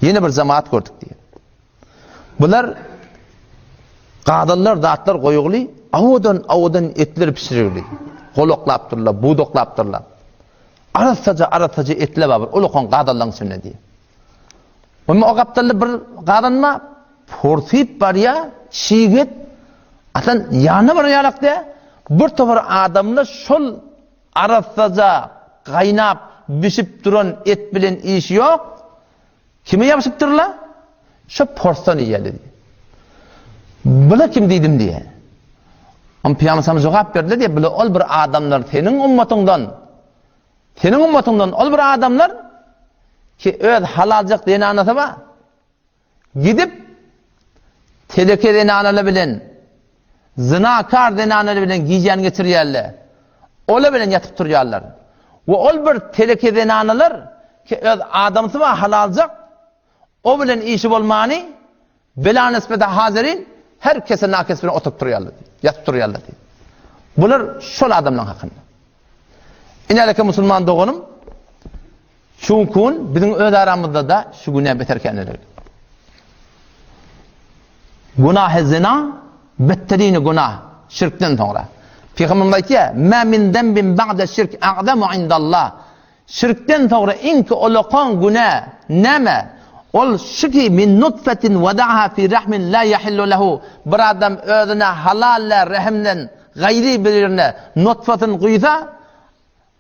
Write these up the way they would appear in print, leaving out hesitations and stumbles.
Ýene bir jemaat gördük diýýär. Bular gazanlar zatlar goýugly, awadan-awadan etler pişirigli. Golaklapdyrlar, budaklapdyrlar. Arassaja arassaja etler bar bir ulakan gazanlaryň içinde diýýär. Onda o gapdalda bir gazan bar, porsyp barýar, çig et. Aslan ýanyna barýarlar diýýär. Bir topar adamlar şol arassaja gaýnap bişip duran et bilen işi ýok. Kime ýapyşypdyrlar? Şo porsdan iýeli diýýär. Bula kim diýdim diýýär. Onda Pygamber sallam jogap berdiler diýýär, bula ol bir adamlar seniň ummatyňdan. Seniň ummatyňdan ol bir adamlar ki öz halaljak zenanasy bar. Gidip teleke zenanalar bilen zinakar zenanalar bilen gijäni geçirýärler. Olar bilen ýatyp turýarlar. We ol bir teleke zenanalar ki öz adamsy bar halaljak o bilen işi bolmany Bela nisbete hazirin her kese nakes bilen oturyp turýarlar diýip, ýatyp turýarlar diýip. Bular şol adamlaryň hakynda. Inäleke musulman doganym, şu gün biziň öz aramyzda-da şu günä beter käneligi. Günah zina betterini günah şirkden soňra. Pygamberimiz aýtýar: "Ma min zenbin ba'de şirk a'zamu indallah." Şirkden soňra iňki ulakan günä näme? Ol şu ki, min nutfetin wada'aha fi rahmin la yahillu lehu, bir adam özüne halal däl rehimden gaýry birine nutfasyny guýsa,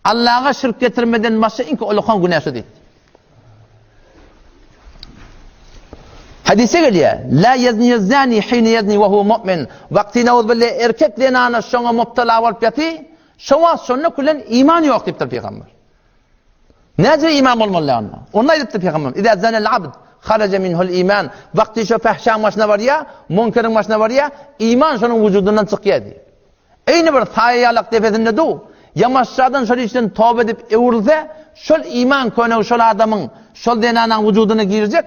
Allaha şirk getirmeden başga iňki ulakan günä şu diýdi. Hadisde gelýär, La yezni zani hine yezni we huwa mu'min. Wagty nauzbillah erkek zenana şoňa mubtala bolup ýaty, Şo wagt şonda külen iman ýok diýipdir pygamber. Näce iman bolmaly onda? Onda aýdypdyr pygamber. Iza zanal abd haraja minhul iman. Wagty şo fahşaň başyna barýar, munkeriň başyna barýar, iman şonuň wujudyndan çykýar diýip. Eýni bir saýa ýalak depesinde du, ýamaşjadan şol işden toba edip öwrülse, şol iman könegi şol adamyň, şol zenanaň wujudyna girjek,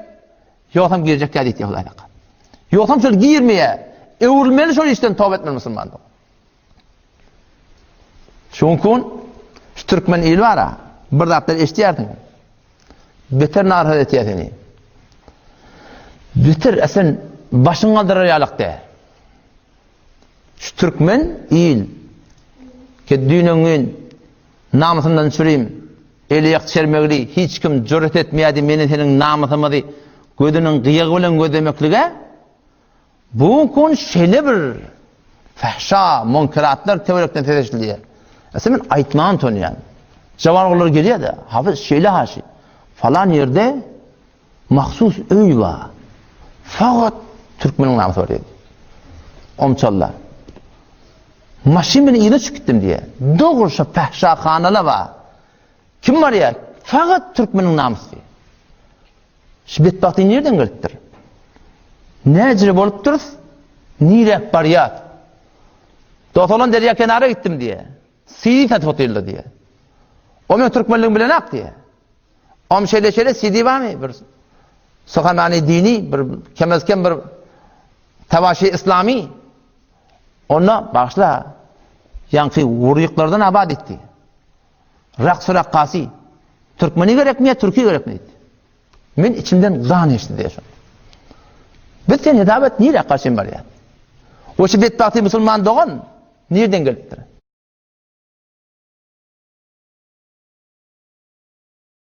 ýogsam girjek ýa diýdi Hudaý taka. Ýogsam şol girmeýär. Öwrülmeli şol işden toba etmeli musulman. Çünki şu türkmen ili bar-a, bir zatlar eşidýärsiň. Beter narahat etýär seni. Beter esen başyň galdyrar ýalak dä. Şu türkmen il ki düýnüň namysyndan çürim, eli ýak çermegli, hiç kim jüret etmeýärdi meni seniň namysymyzy gözüniň gyýagy bilen gözlemeklige. Bu gün şeýle bir fahşa, munkeratlar töwerekden ses eşidilýär. Ese men aýtmaga utanýan. Jawan ogullar gelýär-de, hafyz şeýle haşy. Falan ýerde mahsus öý bar. Fakat türkmeniň namysy bar diýdi. Omçalla. Maşyn bilen yzyna çykyp gitdim diýýär. Dogry şo fahşahanalar bar. Kim barýar? Fakat türkmeniň namysy. Şu betbagtlyk nirden gelipdir? Näjire bolupdyrys? Niräk barýas? Dost-oglan derýa kenara gitdim diýýär. CD satyp otyrlar diýýär. O men türkmenligimi bilenak diýýär. Om şeýle-şeýle CD barmy? Bir suhamany dini, bir kemez-kem bir tawaşy islami. Onda bagyşla, ýaňky wurýuklardan abat etdi. Raks rakkasy. Türkmeni gerekmi ýa türki gerekmi diýdi. Men içimden gan geçdi diýýär şonda. Biz sen hesap et nirä garşyn barýar. O şu betbagty musulman dogan nirden gelipdir?